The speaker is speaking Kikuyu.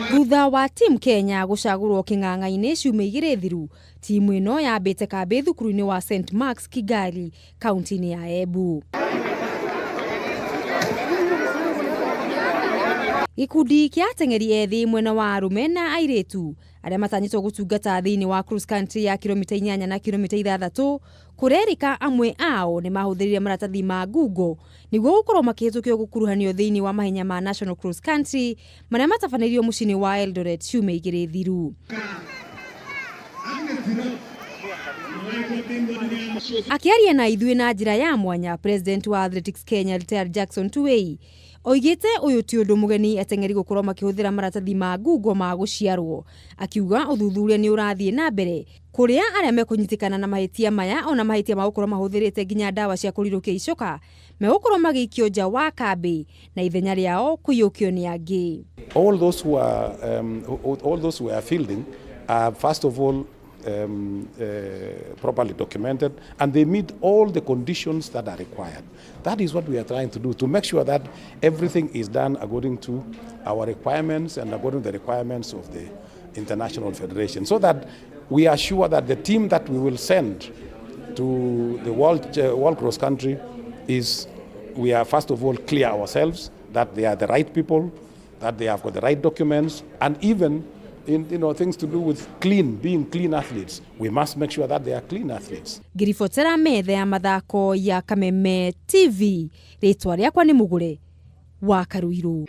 Thutha wa Team Kenya gũcagũrwo kĩng'ang'a-inĩ ciumia igĩrĩ thiru, timu ĩno yambĩte kambĩ thukuru-inĩ wa St Mark's Kigali, kaunti-inĩ ya Embu. Gĩkundi kĩa ateng'eri ethĩ mwena wa arũme na airĩtu arĩa matanyĩtwo gũtungata thĩinĩ wa cross country ya kilomita 8 na kilomita 6 kũrerĩka amwe ao nĩ mahũthĩrire maratathi ma ngungo nĩguo gũkorwo makĩhĩtũkio gũkuruhanio thĩinĩ wa mahenya ma National Cross Country marĩa matabanĩirio mũciĩ-inĩ wa Eldoret ciumia igĩrĩ thiru. Akĩaria na ithuĩ na njĩra ya mwanya, President wa Athletics Kenya Retired Jackson Tuwei oigĩte ũyũ ti ũndũ mũgeni ateng'eri gũkorwo makĩhũthĩra maratathi ma ngungo ma gũciarwo. Akiuga ũthuthuria nĩ ũrathiĩ na mbere kũrĩa arĩa mekũnyitĩkana na mahĩtia maya ona mahĩtia ma gũkorwo mahũthĩrĩte nginya ndawa cia kũrirũkia icoka megũkorwo magĩikio nja wa kambĩ na ithenya rĩao kũiyũkio nĩ angĩ. All those who are all those who are fielding are first of all properly documented, and they meet all the conditions that are required. That is what we are trying to do, to make sure that everything is done according to our requirements and according to the requirements of the International Federation, so that we are sure that the team that we will send to the World Cross Country is, we are first of all clear ourselves that they are the right people, that they have got the right documents, and even in things to do with being clean athletes. We must make sure that they are clean athletes. Ngĩribotera metha ya mathako ya Kameme TV, rĩtwa rĩakwa nĩ Mũgũre wa Karuirũ.